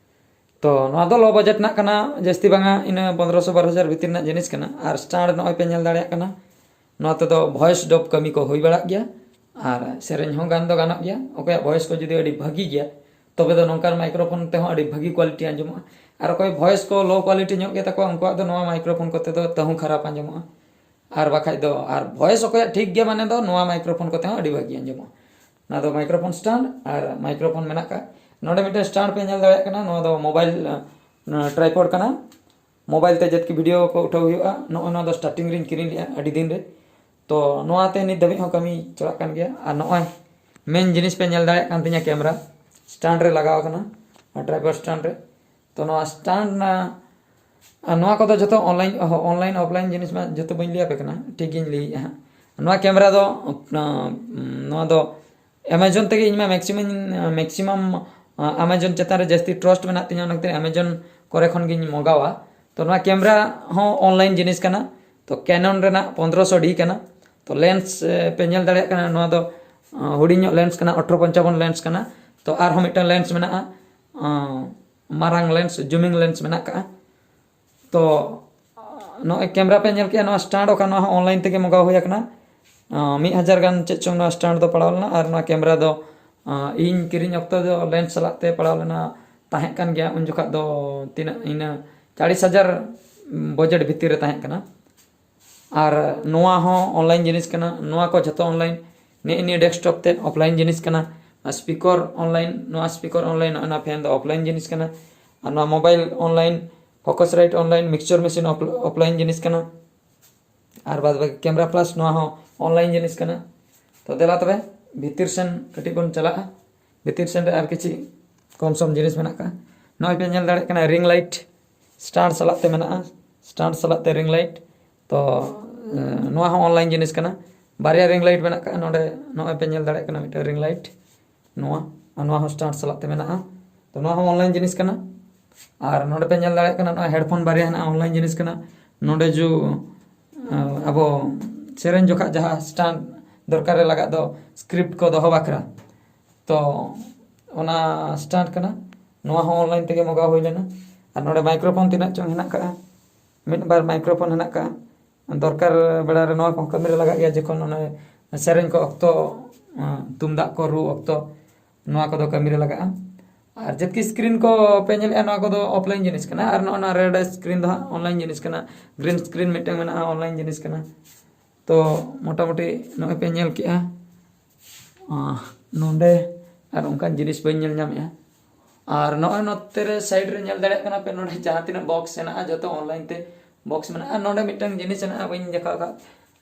ᱛᱚ ᱱᱚᱣᱟ ᱫᱚ ᱞᱳ ᱵᱟᱡᱮᱴ ᱨᱮᱱᱟᱜ ᱠᱟᱱᱟ, ᱡᱟᱹᱥᱛᱤ ᱵᱟᱝᱟ ᱤᱱᱟᱹ ᱯᱚᱱᱫᱽᱨᱚᱥᱚ ᱵᱟᱨ ᱦᱟᱡᱟᱨ ᱵᱷᱤᱛᱤᱨ ᱨᱮᱱᱟᱜ ᱡᱤᱱᱤᱥ ᱠᱟᱱᱟ᱾ ᱟᱨ ᱥᱴᱟᱱᱰ ᱱᱚᱜᱼᱚᱭ ᱯᱮ ᱧᱮᱞ ᱫᱟᱲᱮᱭᱟᱜ ᱠᱟᱱᱟ, ᱱᱚᱣᱟ ᱛᱮᱫᱚ ᱵᱷᱚᱭᱮᱥ ᱰᱚᱵ ᱠᱟᱹᱢᱤ ᱠᱚ ᱦᱩᱭ ᱵᱟᱲᱟᱜ ᱜᱮᱭᱟ, ᱟᱨ ᱥᱮᱨᱮᱧ ᱦᱚᱸ ᱜᱟᱱ ᱫᱚ ᱜᱟᱱᱚᱜ ᱜᱮᱭᱟ᱾ ᱚᱠᱚᱭᱟᱜ ᱵᱷᱚᱭᱮᱥ ᱠᱚ ᱡᱩᱫᱤ ᱟᱹᱰᱤ ᱵᱷᱟᱹᱜᱤ ᱜᱮᱭᱟ, ᱛᱚᱵᱮ ᱫᱚ ᱱᱚᱝᱠᱟᱱ ᱢᱟᱭᱠᱨᱳᱯᱷᱳᱱ ᱛᱮᱦᱚᱸ ᱟᱹᱰᱤ ᱵᱷᱟᱹᱜᱤ ᱠᱣᱟᱞᱤᱴᱤ ᱟᱸᱡᱚᱢᱚᱜᱼᱟ᱾ ᱟᱨ ᱚᱠᱚᱭ ᱵᱷᱚᱭᱮᱥ ᱠᱚ ᱞᱳ ᱠᱣᱟᱞᱤᱴᱤ ᱧᱚᱜ ᱜᱮᱛᱟ ᱠᱚᱣᱟ, ᱩᱱᱠᱩᱣᱟᱜ ᱫᱚ ᱱᱚᱣᱟ ᱢᱟᱭᱠᱨᱳᱯᱷᱳᱱ ᱠᱚᱛᱮ ᱫᱚ ᱛᱟᱹᱦᱩ ᱠᱷᱟᱨᱟᱯ ᱟᱸᱡᱚᱢᱚᱜᱼᱟ᱾ ᱟᱨ ᱵᱟᱠᱷᱟᱡ ᱫᱚ, ᱟᱨ ᱵᱷᱚᱭᱮᱥ ᱚᱠᱚᱭᱟᱜ ᱴᱷᱤᱠ ᱜᱮᱭᱟ ᱢᱟᱱᱮ ᱫᱚ ᱱᱚᱣᱟ ᱢᱟᱭᱠᱨᱳᱯᱷᱳᱱ ᱠᱚᱛᱮ ᱦᱚᱸ ᱟᱹᱰᱤ ᱵᱷᱟᱹᱜᱤ ᱟᱸᱡᱚᱢᱚᱜᱼᱟ᱾ ᱱᱚᱣᱟ ᱫᱚ ᱢᱟᱭᱠᱨᱳᱯᱷᱳᱱ ᱥᱴᱟᱱᱰ ᱟᱨ ᱢᱟᱭᱠᱨᱳᱯᱷᱳᱱ ᱢᱮᱱᱟᱜ ᱠᱟᱜ᱾ ᱱᱚᱰᱮ ᱢᱤᱫᱴᱮᱱ ᱥᱴᱟᱱᱰ ᱯᱮ ᱧᱮᱞ ᱫᱟᱲᱮᱭᱟᱜ ᱠᱟᱱᱟ, ᱱᱚᱣᱟ ᱫᱚ ᱢᱳᱵᱟᱭᱤᱞ ᱴᱨᱟᱭᱯᱚᱰ ᱠᱟᱱᱟ᱾ ᱢᱳᱵᱟᱭᱤᱞ ᱛᱮ ᱡᱮᱫ ᱠᱤ ᱵᱷᱤᱰᱤᱭᱳ ᱠᱚ ᱩᱴᱷᱟᱹᱣ ᱦᱩᱭᱩᱜᱼᱟ᱾ ᱱᱚᱜᱼᱚᱭ ᱱᱚᱣᱟ ᱫᱚ ᱥᱴᱟᱨᱴᱤᱝ ᱨᱤᱧ ᱠᱤᱨᱤᱧ ᱞᱮᱜᱼᱟ ᱟᱹᱰᱤ ᱫᱤᱱ ᱨᱮ᱾ ᱛᱚ ᱱᱚᱣᱟᱛᱮ ᱱᱤᱛ ᱫᱷᱟᱹᱵᱤᱡ ᱦᱚᱸ ᱠᱟᱹᱢᱤ ᱪᱟᱞᱟᱜ ᱠᱟᱱ ᱜᱮᱭᱟ᱾ ᱟᱨ ᱱᱚᱜᱼᱚᱭ ᱢᱮᱱ ᱡᱤᱱᱤᱥ ᱯᱮ ᱧᱮᱞ ᱫᱟᱲᱮᱭᱟᱜ ᱠᱟᱱ ᱛᱤᱧᱟᱹ, ᱠᱮᱢᱮᱨᱟ ᱥᱴᱟᱱᱰ ᱨᱮ ᱞᱟᱜᱟᱣ ᱟᱠᱟᱱᱟ, ᱴᱨᱟᱭᱯᱚᱰ ᱥᱴᱟᱱᱰ ᱨᱮ᱾ ᱛᱚ ᱱᱚᱣᱟ ᱥᱴᱟᱱᱰ ᱨᱮᱱᱟᱜ, ᱟᱨ ᱱᱚᱣᱟ ᱠᱚᱫᱚ ᱡᱚᱛᱚ ᱚᱱᱞᱟᱭᱤᱱ, ᱚᱱᱞᱟᱭᱤᱱ ᱚᱯᱷᱞᱟᱭᱤᱱ ᱡᱤᱱᱤᱥ ᱢᱟ ᱡᱚᱛᱚ ᱵᱟᱹᱧ ᱞᱟᱹᱭ ᱟᱯᱮ ᱠᱟᱱᱟ, ᱴᱷᱤᱠ ᱜᱤᱧ ᱞᱟᱹᱭᱮᱫᱼᱟ ᱦᱟᱸᱜ᱾ ᱱᱚᱣᱟ ᱠᱮᱢᱮᱨᱟ ᱫᱚ, ᱱᱚᱣᱟ ᱫᱚ ᱮᱢᱟᱡᱚᱱ ᱛᱮᱜᱮ ᱤᱧ ᱢᱟ ᱢᱮᱠᱥᱤᱢᱟᱢ, ᱢᱮᱠᱥᱤᱢᱟᱢ ᱮᱢᱟᱡᱚᱱ ᱪᱮᱛᱟᱱ ᱨᱮ ᱡᱟᱹᱥᱛᱤ ᱴᱨᱟᱥᱴ ᱢᱮᱱᱟᱜ ᱛᱤᱧᱟᱹ, ᱚᱱᱟ ᱠᱷᱟᱹᱛᱤᱨ ᱮᱢᱟᱡᱚᱱ ᱠᱚᱨᱮ ᱠᱷᱚᱱ ᱜᱤᱧ ᱢᱚᱜᱟᱣᱟ᱾ ᱛᱚ ᱱᱚᱣᱟ ᱠᱮᱢᱮᱨᱟ ᱦᱚᱸ ᱚᱱᱞᱟᱭᱤᱱ ᱡᱤᱱᱤᱥ ᱠᱟᱱᱟ᱾ ᱛᱚ ᱠᱮᱱᱚᱱ ᱨᱮᱱᱟᱜ ᱯᱚᱱᱫᱽᱨᱚᱥᱚ ᱰᱤ ᱠᱟᱱᱟ᱾ ᱛᱚ ᱞᱮᱱᱥ, ᱮ, ᱯᱮ ᱧᱮᱞ ᱫᱟᱲᱮᱭᱟᱜ ᱠᱟᱱᱟ, ᱱᱚᱣᱟ ᱫᱚ, ᱟ, ᱦᱩᱰᱤᱧ ᱧᱚᱜ ᱞᱮᱱᱥ ᱠᱟᱱᱟ, ᱟᱴᱷᱨᱚ ᱯᱚᱧᱪᱟᱵᱚᱱ ᱞᱮᱱᱥ ᱠᱟᱱᱟ᱾ ᱛᱚ ᱟᱨᱦᱚᱸ ᱢᱤᱫᱴᱟᱝ ᱞᱮᱱᱥ ᱢᱮᱱᱟᱜᱼᱟ, ᱟ, ᱢᱟᱨᱟᱝ ᱞᱮᱱᱥ, ᱡᱩᱢᱤᱝ ᱞᱮᱱᱥ ᱢᱮᱱᱟᱜ ᱠᱟᱜᱼᱟ᱾ ᱛᱚ ᱱᱚᱜᱼᱚᱭ ᱠᱮᱢᱮᱨᱟ ᱯᱮ ᱧᱮᱞ ᱠᱮᱜᱼᱟ, ᱱᱚᱣᱟ ᱥᱴᱟᱱᱰ ᱚᱠᱟ, ᱱᱚᱣᱟ ᱦᱚᱸ ᱚᱱᱞᱟᱭᱤᱱ ᱛᱮᱜᱮ ᱢᱚᱜᱟᱣ ᱦᱩᱭ ᱟᱠᱟᱱᱟ᱾ ᱟ, ᱢᱤᱫ ᱦᱟᱡᱟᱨ ᱜᱟᱱ ᱪᱮᱫ ᱪᱚᱝ ᱱᱚᱣᱟ ᱥᱴᱟᱱᱰ ᱫᱚ ᱯᱟᱲᱟᱣ ᱞᱮᱱᱟ᱾ ᱟᱨ ᱱᱚᱣᱟ ᱠᱮᱢᱮᱨᱟ ᱫᱚ, ᱟ, ᱤᱧ ᱠᱤᱨᱤᱧ ᱚᱠᱛᱚ ᱫᱚ ᱞᱮᱱᱥ ᱥᱟᱞᱟᱜ ᱛᱮ ᱯᱟᱲᱟᱣ ᱞᱮᱱᱟ, ᱛᱟᱦᱮᱸ ᱠᱟᱱ ᱜᱮᱭᱟ ᱩᱱ ᱡᱚᱠᱷᱟᱜ ᱫᱚ ᱛᱤᱱᱟᱹᱜ, ᱤᱱᱟᱹ ᱪᱟᱲᱤᱥ ᱦᱟᱡᱟᱨ ᱵᱟᱡᱮᱴ ᱵᱷᱤᱛᱤᱨ ᱨᱮ ᱛᱟᱦᱮᱸ ᱠᱟᱱᱟ᱾ ᱟᱨ ᱱᱚᱣᱟ ᱦᱚᱸ ᱚᱱᱞᱟᱭᱤᱱ ᱡᱤᱱᱤᱥ ᱠᱟᱱᱟ, ᱱᱚᱣᱟ ᱠᱚ ᱡᱷᱚᱛᱚ ᱚᱱᱞᱟᱭᱤᱱ᱾ ᱱᱮᱜᱼᱮ ᱱᱤᱭᱟᱹ ᱰᱮᱥᱠᱴᱚᱯ ᱛᱮᱫ ᱚᱯᱷᱞᱟᱭᱤᱱ ᱡᱤᱱᱤᱥ ᱠᱟᱱᱟ᱾ ᱟᱨ ᱥᱯᱤᱠᱚᱨ ᱚᱱᱞᱟᱭᱤᱱ, ᱱᱚᱣᱟ ᱥᱯᱤᱠᱚᱨ ᱚᱱᱞᱟᱭᱤᱱ, ᱱᱚᱜᱼᱚ ᱱᱚᱣᱟ ᱯᱷᱮᱱ ᱫᱚ ᱚᱯᱷᱞᱟᱭᱤᱱ ᱡᱤᱱᱤᱥ ᱠᱟᱱᱟ᱾ ᱟᱨ ᱱᱚᱣᱟ mobile online, focus right online, mixture machine offline ᱡᱤᱱᱤᱥ ᱠᱟᱱᱟ᱾ ᱟᱨ ᱵᱟᱫ ᱵᱟᱹᱠᱤ ᱠᱮᱢᱮᱨᱟ ᱯᱞᱟᱥ, ᱱᱚᱣᱟ ᱦᱚᱸ ᱚᱱᱞᱟᱭᱤᱱ ᱡᱤᱱᱤᱥ ᱠᱟᱱᱟ᱾ ᱛᱚ ᱫᱮᱞᱟ ᱛᱚᱵᱮ ᱵᱷᱤᱛᱤᱨ ᱥᱮᱱ ᱠᱟᱹᱴᱤᱡ ᱵᱚᱱ ᱪᱟᱞᱟᱜᱼᱟ᱾ ᱵᱷᱤᱛᱤᱨ ᱥᱮᱱ ᱨᱮ ᱟᱨ ᱠᱤᱪᱷᱤ ᱠᱚᱢ ᱥᱚᱢ ᱡᱤᱱᱤᱥ ᱢᱮᱱᱟᱜ ᱠᱟᱜᱼᱟ᱾ ᱱᱚᱜᱼᱚᱭ ᱯᱮ ᱧᱮᱞ ᱫᱟᱲᱮᱭᱟᱜ ᱠᱟᱱᱟ, ᱨᱤᱝ ᱞᱟᱭᱤᱴ ᱥᱴᱟᱱᱰ ᱥᱟᱞᱟᱜ ᱛᱮ ᱢᱮᱱᱟᱜᱼᱟ᱾ stand ᱥᱟᱞᱟᱜ ᱛᱮ ring light᱾ ᱛᱚ ᱱᱚᱣᱟ ᱦᱚᱸ ᱚᱱᱞᱟᱭᱤᱱ ᱡᱤᱱᱤᱥ ᱠᱟᱱᱟ᱾ ᱵᱟᱨᱭᱟ ring light ᱢᱮᱱᱟᱜ ᱠᱟᱜᱼᱟ ᱱᱚᱰᱮ᱾ ᱱᱚᱜᱼᱚᱭ ᱯᱮ ᱧᱮᱞ ᱫᱟᱲᱮᱭᱟᱜ ᱠᱟᱱᱟ ᱢᱤᱫᱴᱮᱱ ring light, ᱱᱚᱣᱟ ᱟᱨ ᱱᱚᱣᱟ ᱦᱚᱸ stand ᱥᱟᱞᱟᱜ ᱛᱮ ᱢᱮᱱᱟᱜᱼᱟ᱾ ᱛᱚ ᱱᱚᱣᱟ ᱦᱚᱸ ᱚᱱᱞᱟᱭᱤᱱ ᱡᱤᱱᱤᱥ ᱠᱟᱱᱟ᱾ ᱟᱨ ᱱᱚᱰᱮ ᱯᱮ ᱧᱮᱞ ᱫᱟᱲᱮᱭᱟᱜ ᱠᱟᱱᱟ ᱱᱚᱣᱟ headphone ᱵᱟᱨᱭᱟ ᱦᱮᱱᱟᱜᱼᱟ, ᱚᱱᱞᱟᱭᱤᱱ ᱡᱤᱱᱤᱥ ᱠᱟᱱᱟ᱾ ᱱᱚᱰᱮ ᱡᱩ ᱟᱵᱚ ᱥᱮᱨᱮᱧ ᱡᱚᱠᱷᱟᱜ ᱡᱟᱦᱟᱸ stand ᱫᱚᱨᱠᱟᱨ ᱨᱮ ᱞᱟᱜᱟᱜ ᱫᱚ, script ᱠᱚ ᱫᱚᱦᱚ ᱵᱟᱠᱷᱨᱟ, ᱛᱚ ᱚᱱᱟ stand ᱠᱟᱱᱟ᱾ ᱱᱚᱣᱟ ᱦᱚᱸ ᱚᱱᱞᱟᱭᱤᱱ ᱛᱮᱜᱮ ᱢᱟᱜᱟᱣ ᱦᱩᱭ ᱞᱮᱱᱟ᱾ ᱟᱨ ᱱᱚᱰᱮ microphone ᱛᱤᱱᱟᱹᱜ ᱪᱚᱝ ᱦᱮᱱᱟᱜ ᱠᱟᱜᱼᱟ, ᱢᱤᱫ ᱵᱟᱨ microphone ᱦᱮᱱᱟᱜ ᱠᱟᱜᱼᱟ᱾ ᱫᱚᱨᱠᱟᱨ ᱵᱮᱲᱟ ᱨᱮ ᱱᱚᱣᱟ ᱠᱚᱦᱚᱸ ᱠᱟᱹᱢᱤ ᱨᱮ ᱞᱟᱜᱟᱜ ᱜᱮᱭᱟ, ᱡᱚᱠᱷᱚᱱ ᱚᱱᱮ ᱥᱮᱨᱮᱧ ᱠᱚ ᱚᱠᱛᱚ, ᱛᱩᱢᱫᱟᱜ ᱠᱚ ᱨᱩ ᱚᱠᱛᱚ ᱱᱚᱣᱟ ᱠᱚᱫᱚ ᱠᱟᱹᱢᱤ ᱨᱮ ᱞᱟᱜᱟᱜᱼᱟ᱾ ᱟᱨ ᱡᱮᱛᱠᱤ screen ᱠᱚ ᱯᱮ ᱧᱮᱞᱮᱜᱼᱟ, ᱱᱚᱣᱟ ᱠᱚᱫᱚ offline ᱡᱤᱱᱤᱥ ᱠᱟᱱᱟ᱾ ᱟᱨ ᱱᱚᱜᱼᱚ ᱱᱚᱣᱟ red screen ᱫᱚ ᱦᱟᱸᱜ online ᱡᱤᱱᱤᱥ ᱠᱟᱱᱟ᱾ Green screen ᱢᱤᱫᱴᱟᱝ ᱢᱮᱱᱟᱜᱼᱟ, online ᱡᱤᱱᱤᱥ ᱠᱟᱱᱟ᱾ ᱛᱚ ᱢᱚᱴᱟᱢᱩᱴᱤ ᱱᱚᱜᱼᱚᱭ ᱯᱮ ᱧᱮᱞ ᱠᱮᱜᱼᱟ, ᱟᱸ, ᱱᱚᱰᱮ ᱟᱨ ᱚᱱᱠᱟᱱ ᱡᱤᱱᱤᱥ ᱵᱟᱹᱧ ᱧᱮᱞ ᱧᱟᱢᱮᱜᱼᱟ᱾ ᱟᱨ ᱱᱚᱜᱼᱚᱭ ᱱᱚᱛᱮ ᱨᱮ side ᱨᱮ ᱧᱮᱞ ᱫᱟᱲᱮᱭᱟᱜ ᱠᱟᱱᱟ ᱯᱮ, ᱱᱚᱰᱮ ᱡᱟᱦᱟᱸ ᱛᱤᱱᱟᱹᱜ box ᱦᱮᱱᱟᱜᱼᱟ, ᱡᱚᱛᱚ online ᱛᱮ box ᱢᱮᱱᱟᱜᱼᱟ᱾ ᱟᱨ ᱱᱚᱰᱮ ᱢᱤᱫᱴᱟᱝ ᱡᱤᱱᱤᱥ ᱦᱮᱱᱟᱜᱼᱟ, ᱵᱟᱹᱧ ᱫᱮᱠᱷᱟᱣ ᱟᱠᱟᱫ᱾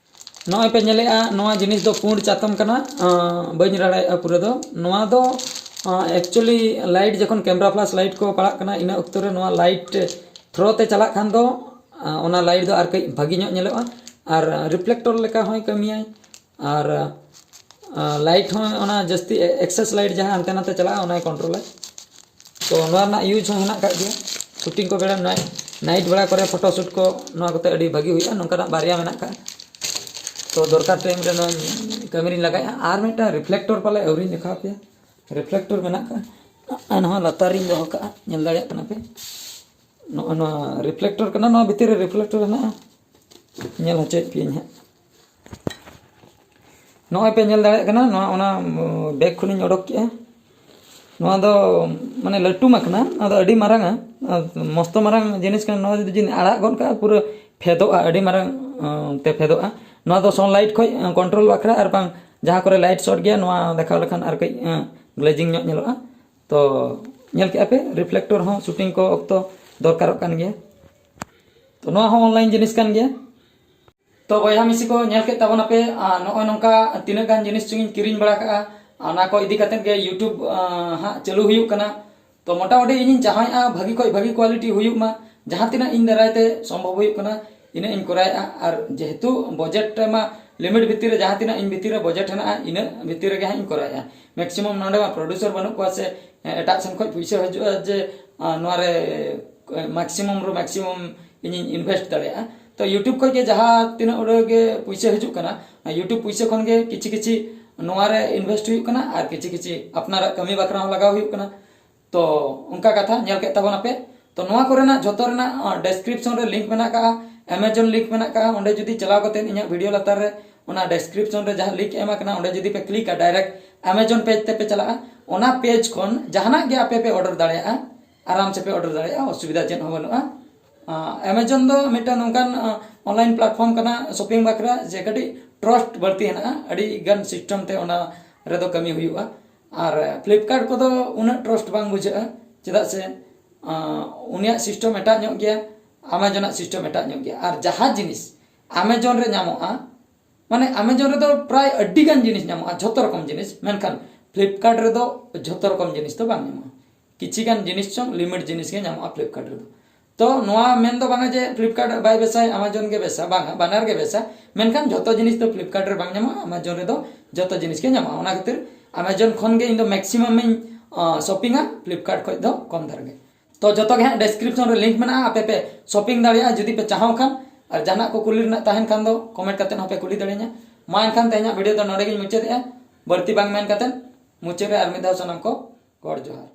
ᱱᱚᱜᱼᱚᱭ ᱯᱮ ᱧᱮᱞᱮᱜᱼᱟ, ᱱᱚᱣᱟ ᱡᱤᱱᱤᱥ ᱫᱚ ᱯᱩᱸᱰ ᱪᱟᱛᱚᱢ ᱠᱟᱱᱟ᱾ ᱟᱸ, ᱵᱟᱹᱧ ᱨᱟᱲᱟᱭᱮᱜᱼᱟ ᱯᱩᱨᱟᱹ ᱫᱚ᱾ ᱱᱚᱣᱟ ᱫᱚ, ᱟᱸ, actually light ᱡᱚᱠᱷᱚᱱ camera flash light ᱠᱚ ᱯᱟᱲᱟᱜ ᱠᱟᱱᱟ, ᱤᱱᱟᱹ ᱚᱠᱛᱚ ᱨᱮ ᱱᱚᱣᱟ light through ᱛᱮ ᱪᱟᱞᱟᱜ ᱠᱷᱟᱱ ᱫᱚ, ᱟᱸ, ᱚᱱᱟ light ᱫᱚ ᱟᱨ ᱠᱟᱹᱡ ᱵᱷᱟᱹᱜᱤ ᱧᱚᱜ ᱧᱮᱞᱚᱜᱼᱟ᱾ ᱟᱨ reflector ᱞᱮᱠᱟ ᱦᱚᱸᱭ ᱠᱟᱹᱢᱤᱭᱟᱭ᱾ ᱟᱨ, ᱟᱸ, light ᱦᱚᱸ ᱚᱱᱟ ᱡᱟᱹᱥᱛᱤ excess light ᱡᱟᱦᱟᱸ ᱦᱟᱱᱛᱮ ᱱᱟᱛᱮ ᱪᱟᱞᱟᱜᱼᱟ, ᱚᱱᱟᱭ control ᱟᱭ᱾ ᱛᱚ ᱱᱚᱣᱟ ᱨᱮᱱᱟᱜ use ᱦᱚᱸ ᱦᱮᱱᱟᱜ ᱟᱠᱟᱫ ᱜᱮᱭᱟ᱾ Shooting ᱠᱚ ᱵᱮᱲᱟ night, night ᱵᱮᱲᱟ ᱠᱚᱨᱮ photo shoot ᱠᱚ ᱱᱚᱣᱟ ᱠᱚᱛᱮ ᱟᱹᱰᱤ ᱵᱷᱟᱹᱜᱤ ᱦᱩᱭᱩᱜᱼᱟ᱾ ᱱᱚᱝᱠᱟᱱᱟᱜ ᱵᱟᱨᱭᱟ ᱢᱮᱱᱟᱜ ᱟᱠᱟᱫ᱾ ᱛᱚ ᱫᱚᱨᱠᱟᱨ time ᱨᱮ ᱱᱚᱣᱟ ᱠᱟᱹᱢᱤ ᱨᱤᱧ ᱞᱟᱜᱟᱭᱟ᱾ ᱟᱨ ᱢᱤᱫᱴᱟᱝ reflector ᱯᱟᱞᱮ ᱟᱹᱣᱨᱤᱧ ᱫᱮᱠᱷᱟᱣ ᱟᱯᱮᱭᱟ᱾ Reflector ᱢᱮᱱᱟᱜ ᱟᱠᱟᱫ᱾ ᱟᱨ ᱱᱚᱣᱟ ᱞᱟᱛᱟᱨ ᱨᱤᱧ ᱫᱚᱦᱚ ᱠᱟᱜᱼᱟ, ᱧᱮᱞ ᱫᱟᱲᱮᱭᱟᱜ ᱠᱟᱱᱟ ᱯᱮ᱾ ᱱᱚᱜᱼᱚ ᱱᱚᱣᱟ reflector ᱠᱟᱱᱟ, ᱱᱚᱣᱟ ᱵᱷᱤᱛᱤᱨ ᱨᱮ reflector ᱦᱮᱱᱟᱜᱼᱟ᱾ ᱧᱮᱞ ᱦᱚᱪᱚᱭᱮᱫ ᱯᱮᱭᱟᱹᱧ ᱦᱟᱸᱜ᱾ ᱱᱚᱜᱼᱚᱭ ᱯᱮ ᱧᱮᱞ ᱫᱟᱲᱮᱭᱟᱜ ᱠᱟᱱᱟ, ᱱᱚᱣᱟ ᱚᱱᱟ bag ᱠᱷᱚᱱᱤᱧ ᱚᱰᱚᱠ ᱠᱮᱜᱼᱟ᱾ ᱱᱚᱣᱟ ᱫᱚ ᱢᱟᱱᱮ ᱞᱟᱹᱴᱩ ᱢᱟ ᱠᱟᱱᱟ, ᱱᱚᱣᱟ ᱫᱚ ᱟᱹᱰᱤ ᱢᱟᱨᱟᱝᱟ, ᱟᱨ ᱢᱚᱥᱛᱚ ᱢᱟᱨᱟᱝ ᱡᱤᱱᱤᱥ ᱠᱟᱱᱟ᱾ ᱱᱚᱣᱟ ᱡᱩᱫᱤ ᱡᱩᱫᱤ ᱟᱲᱟᱜ ᱜᱚᱫ ᱠᱟᱜᱼᱟ, ᱯᱩᱨᱟᱹ ᱯᱷᱮᱫᱚᱜᱼᱟ, ᱟᱹᱰᱤ ᱢᱟᱨᱟᱝ, ᱟᱸ, ᱛᱮ ᱯᱷᱮᱫᱚᱜᱼᱟ᱾ ᱱᱚᱣᱟ ᱫᱚ sunlight ᱠᱷᱚᱡ, ᱟᱸ, control ᱵᱟᱠᱷᱨᱟ, ᱟᱨ ᱵᱟᱝ ᱡᱟᱦᱟᱸ ᱠᱚᱨᱮ light short ᱜᱮᱭᱟ, ᱱᱚᱣᱟ ᱫᱮᱠᱷᱟᱣ ᱞᱮᱠᱷᱟᱱ ᱟᱨ ᱠᱟᱹᱡ, ᱟᱸ, glazing ᱧᱚᱜ ᱧᱮᱞᱚᱜᱼᱟ᱾ ᱛᱚ ᱧᱮᱞ ᱠᱮᱜᱼᱟ ᱯᱮ, reflector ᱦᱚᱸ shooting ᱠᱚ ᱚᱠᱛᱚ ᱫᱚᱨᱠᱟᱨᱚᱜ ᱠᱟᱱ ᱜᱮᱭᱟ᱾ ᱛᱚ ᱱᱚᱣᱟ ᱦᱚᱸ online ᱡᱤᱱᱤᱥ ᱠᱟᱱ ᱜᱮᱭᱟ᱾ ᱛᱚ ᱵᱚᱭᱦᱟ ᱢᱤᱥᱤ ᱠᱚ, ᱧᱮᱞ ᱠᱮᱫ ᱛᱟᱵᱚᱱᱟᱯᱮ, ᱟᱨ ᱱᱚᱜᱼᱚᱭ ᱱᱚᱝᱠᱟ ᱛᱤᱱᱟᱹᱜ ᱜᱟᱱ ᱡᱤᱱᱤᱥ ᱪᱚᱝ ᱤᱧ ᱠᱤᱨᱤᱧ ᱵᱟᱲᱟ ᱠᱟᱜᱼᱟ, ᱚᱱᱟ ᱠᱚ ᱤᱫᱤ ᱠᱟᱛᱮᱫ ᱜᱮ YouTube, ᱟᱸ, ᱦᱟᱸᱜ ᱪᱟᱹᱞᱩ ᱦᱩᱭᱩᱜ ᱠᱟᱱᱟ᱾ ᱛᱚ ᱢᱚᱴᱟᱢᱩᱴᱤ ᱤᱧᱤᱧ ᱪᱟᱦᱟᱣᱮᱫᱼᱟ ᱵᱷᱟᱹᱜᱤ ᱠᱷᱚᱡ ᱵᱷᱟᱹᱜᱤ quality ᱦᱩᱭᱩᱜ ᱢᱟ, ᱡᱟᱦᱟᱸ ᱛᱤᱱᱟᱹᱜ ᱤᱧ ᱫᱟᱨᱟᱭ ᱛᱮ ᱥᱚᱢᱵᱷᱚᱵ ᱦᱩᱭᱩᱜ ᱠᱟᱱᱟ, ᱤᱱᱟᱹᱜ ᱤᱧ ᱠᱚᱨᱟᱣᱮᱫᱼᱟ᱾ ᱟᱨ ᱡᱮᱦᱮᱛᱩ ᱵᱟᱡᱮᱴ ᱨᱮᱢᱟ ᱞᱤᱢᱤᱴ ᱵᱷᱤᱛᱤᱨ ᱨᱮ ᱡᱟᱦᱟᱸ ᱛᱤᱱᱟᱹᱜ ᱤᱧ ᱵᱷᱤᱛᱤᱨ ᱨᱮ ᱵᱟᱡᱮᱴ ᱦᱮᱱᱟᱜᱼᱟ, ᱤᱱᱟᱹᱜ ᱵᱷᱤᱛᱤᱨ ᱨᱮᱜᱮ ᱦᱟᱸᱜ ᱤᱧ ᱠᱚᱨᱟᱣᱮᱫᱼᱟ᱾ ᱢᱮᱠᱥᱤᱢᱟᱢ ᱱᱚᱰᱮ ᱢᱟ ᱯᱨᱚᱰᱩᱥᱟᱨ ᱵᱟᱹᱱᱩᱜ ᱠᱚᱣᱟ ᱥᱮ ᱮᱴᱟᱜ ᱥᱮᱱ ᱠᱷᱚᱱ ᱯᱩᱭᱥᱟᱹ ᱦᱤᱡᱩᱜᱼᱟ ᱡᱮ ᱱᱚᱣᱟ ᱨᱮ ᱢᱮᱠᱥᱤᱢᱟᱢ ᱨᱮ ᱢᱮᱠᱥᱤᱢᱟᱢ ᱤᱧᱤᱧ ᱤᱱᱵᱷᱮᱥᱴ ᱫᱟᱲᱮᱭᱟᱜᱼᱟ᱾ ᱛᱚ YouTube ᱠᱷᱚᱱ ᱜᱮ ᱡᱟᱦᱟᱸ ᱛᱤᱱᱟᱹᱜ ᱩᱰᱟᱹᱜ ᱜᱮ ᱯᱩᱭᱥᱟᱹ ᱦᱤᱡᱩᱜ ᱠᱟᱱᱟ, YouTube ᱯᱩᱭᱥᱟᱹ ᱠᱷᱚᱱ ᱜᱮ ᱠᱤᱪᱷᱤ ᱠᱤᱪᱷᱤ ᱱᱚᱣᱟ ᱨᱮ ᱤᱱᱵᱷᱮᱥᱴ ᱦᱩᱭᱩᱜ ᱠᱟᱱᱟ ᱟᱨ ᱠᱤᱪᱷᱤ ᱠᱤᱪᱷᱤ ᱟᱯᱱᱟᱨᱟᱜ ᱠᱟᱹᱢᱤ ᱵᱟᱠᱷᱨᱟ ᱦᱚᱸ ᱞᱟᱜᱟᱣ ᱦᱩᱭᱩᱜ ᱠᱟᱱᱟ᱾ ᱛᱚ ᱚᱱᱠᱟ ᱠᱟᱛᱷᱟ ᱧᱮᱞ ᱠᱮᱫ ᱛᱟᱵᱚᱱᱟᱯᱮ᱾ ᱛᱚ ᱱᱚᱣᱟ ᱠᱚᱨᱮᱱᱟᱜ ᱡᱷᱚᱛᱚ ᱨᱮᱱᱟᱜ ᱰᱮᱥᱠᱨᱤᱯᱥᱚᱱ ᱨᱮ ᱞᱤᱝᱠ ᱢᱮᱱᱟᱜ ᱠᱟᱜᱼᱟ, ᱮᱢᱟᱡᱚᱱ ᱞᱤᱝᱠ ᱢᱮᱱᱟᱜ ᱠᱟᱜᱼᱟ᱾ ᱚᱸᱰᱮ ᱡᱩᱫᱤ ᱪᱟᱞᱟᱣ ᱠᱟᱛᱮ ᱤᱧᱟᱹᱜ ᱵᱷᱤᱰᱤᱭᱳ ᱞᱟᱛᱟᱨ ᱨᱮ ᱚᱱᱟ ᱰᱮᱥᱠᱨᱤᱯᱥᱚᱱ ᱨᱮ ᱡᱟᱦᱟᱸ ᱞᱤᱝᱠ ᱮᱢ ᱟᱠᱟᱱᱟ, ᱚᱸᱰᱮ ᱡᱩᱫᱤ ᱯᱮ ᱠᱞᱤᱠᱟ, ᱰᱟᱭᱨᱮᱠᱴ ᱮᱢᱟᱡᱚᱱ ᱯᱮᱡᱽ ᱛᱮᱯᱮ ᱪᱟᱞᱟᱜᱼᱟ᱾ ᱚᱱᱟ ᱯᱮᱡᱽ ᱠᱷᱚᱱ ᱡᱟᱦᱟᱱᱟᱜ ᱜᱮ ᱟᱯᱮ ᱯᱮ ᱚᱰᱟᱨ ᱫᱟᱲᱮᱭᱟᱜᱼᱟ, ᱟᱨᱟᱢ ᱥᱮ ᱯᱮ ᱚᱰᱟᱨ ᱫᱟᱲᱮᱭᱟᱜᱼᱟ, ᱚᱥᱩᱵᱤᱫᱷᱟ ᱪᱮᱫ ᱦᱚᱸ ᱵᱟᱹᱱᱩᱜᱼᱟ᱾ ᱮᱢᱟᱡᱚᱱ ᱫᱚ ᱢᱤᱫᱴᱟᱝ ᱱᱚᱝᱠᱟᱱ ᱚᱱᱞᱟᱭᱤᱱ ᱯᱞᱟᱴᱯᱷᱚᱨᱢ ᱠᱟᱱᱟ ᱥᱚᱯᱤᱝ ᱵᱟᱠᱷᱨᱟ, ᱡᱮ ᱠᱟᱹᱴᱤᱡ ᱴᱨᱟᱥᱴ ᱵᱟᱹᱲᱛᱤ ᱦᱮᱱᱟᱜᱼᱟ, ᱟᱹᱰᱤ ᱜᱟᱱ ᱥᱤᱥᱴᱮᱢ ᱛᱮ ᱚᱱᱟ ᱨᱮᱫᱚ ᱠᱟᱹᱢᱤ ᱦᱩᱭᱩᱜᱼᱟ᱾ ᱟᱨ ᱯᱷᱞᱤᱯᱠᱟᱨᱴ ᱠᱚᱫᱚ ᱩᱱᱟᱹᱜ ᱴᱨᱟᱥᱴ ᱵᱟᱝ ᱵᱩᱡᱷᱟᱹᱜᱼᱟ, ᱪᱮᱫᱟᱜ ᱥᱮ ᱟᱸ, ᱩᱱᱤᱭᱟᱜ ᱥᱤᱥᱴᱮᱢ ᱮᱴᱟᱜ ᱧᱚᱜ ᱜᱮᱭᱟ, ᱟᱢᱟᱡᱚᱱᱟᱜ ᱥᱤᱥᱴᱮᱢ ᱮᱴᱟᱜ ᱧᱚᱜ ᱜᱮᱭᱟ᱾ ᱟᱨ ᱡᱟᱦᱟᱸ ᱡᱤᱱᱤᱥ ᱟᱢᱟᱡᱚᱱ ᱨᱮ ᱧᱟᱢᱚᱜᱼᱟ, ᱢᱟᱱᱮ ᱟᱢᱟᱡᱚᱱ ᱨᱮᱫᱚ ᱯᱨᱟᱭ ᱟᱹᱰᱤ ᱜᱟᱱ ᱡᱤᱱᱤᱥ ᱧᱟᱢᱚᱜᱼᱟ, ᱡᱷᱚᱛᱚ ᱨᱚᱠᱚᱢ ᱡᱤᱱᱤᱥ, ᱢᱮᱱᱠᱷᱟᱱ ᱯᱷᱞᱤᱯᱠᱟᱨᱴ ᱨᱮᱫᱚ ᱡᱷᱚᱛᱚ ᱨᱚᱠᱚᱢ ᱡᱤᱱᱤᱥ ᱫᱚ ᱵᱟᱝ ᱧᱟᱢᱚᱜᱼᱟ᱾ ᱠᱤᱪᱷᱤ ᱜᱟᱱ ᱡᱤᱱᱤᱥ ᱪᱚᱝ ᱞᱤᱢᱤᱴ ᱡᱤᱱᱤᱥ ᱜᱮ ᱧᱟᱢᱚᱜᱼᱟ ᱯᱷᱞᱤᱯᱠᱟᱨᱴ ᱨᱮᱫᱚ᱾ ᱛᱚ ᱱᱚᱣᱟ ᱢᱮᱱ ᱫᱚ ᱵᱟᱝᱟ ᱡᱮ ᱯᱷᱞᱤᱯᱠᱟᱨᱴ ᱵᱟᱭ ᱵᱮᱥᱟ, ᱟᱢᱟᱡᱚᱱ ᱜᱮ ᱵᱮᱥᱟ, ᱵᱟᱝᱟ, ᱵᱟᱱᱟᱨ ᱜᱮ ᱵᱮᱥᱟ, ᱢᱮᱱᱠᱷᱟᱱ ᱡᱷᱚᱛᱚ ᱡᱤᱱᱤᱥ ᱫᱚ ᱯᱷᱞᱤᱯᱠᱟᱨᱴ ᱨᱮ ᱵᱟᱝ ᱧᱟᱢᱚᱜᱼᱟ, ᱟᱢᱟᱡᱚᱱ ᱨᱮᱫᱚ ᱡᱷᱚᱛᱚ ᱡᱤᱱᱤᱥ ᱜᱮ ᱧᱟᱢᱚᱜᱼᱟ᱾ ᱚᱱᱟ ᱠᱷᱟᱹᱛᱤᱨ ᱟᱢᱟᱡᱚᱱ ᱠᱷᱚᱱ ᱜᱮ ᱤᱧ ᱫᱚ ᱢᱮᱠᱥᱤᱢᱟᱢ ᱤᱧ ᱥᱚᱯᱤᱝᱟ, ᱯᱷᱞᱤᱯᱠᱟᱨᱴ ᱠᱷᱚᱱ ᱫᱚ ᱠᱚᱢ ᱫᱷᱟᱨᱟ ᱜᱮ᱾ ᱛᱚ ᱡᱚᱛᱚ ᱜᱮ ᱦᱟᱸᱜ ᱰᱮᱥᱠᱨᱤᱯᱥᱚᱱ ᱨᱮ ᱞᱤᱝᱠ ᱢᱮᱱᱟᱜᱼᱟ, ᱟᱯᱮ ᱯᱮ ᱥᱚᱯᱤᱝ ᱫᱟᱲᱮᱭᱟᱜᱼᱟ ᱡᱩᱫᱤ ᱯᱮ ᱪᱟᱦᱟᱣ ᱠᱷᱟᱱ᱾ ᱟᱨ ᱡᱟᱦᱟᱱᱟᱜ ᱠᱚ ᱠᱩᱞᱤ ᱨᱮᱱᱟᱜ ᱛᱟᱦᱮᱱ ᱠᱷᱟᱱ ᱫᱚ ᱠᱚᱢᱮᱱᱴ ᱠᱟᱛᱮ ᱦᱚᱸᱯᱮ ᱠᱩᱞᱤ ᱫᱟᱲᱮᱭᱟᱹᱧᱟ᱾ ᱢᱟ ᱮᱱᱠᱷᱟᱱ ᱛᱮᱦᱮᱧᱟᱜ ᱵᱷᱤᱰᱤᱭᱳ ᱫᱚ ᱱᱚᱰᱮ ᱜᱤᱧ ᱢᱩᱪᱟᱹᱫᱮᱜᱼᱟ᱾ ᱵᱟᱹᱲᱛᱤ ᱵᱟᱝ ᱢᱮᱱ ᱠᱟᱛᱮ ᱢᱩᱪᱟᱹᱫ ᱨᱮ ᱟᱨ ᱢᱤᱫ ᱫᱷᱟᱣ ᱥᱟᱱᱟᱢ ᱠᱚ ᱜᱚᱰ ᱡᱚᱦᱟᱨ᱾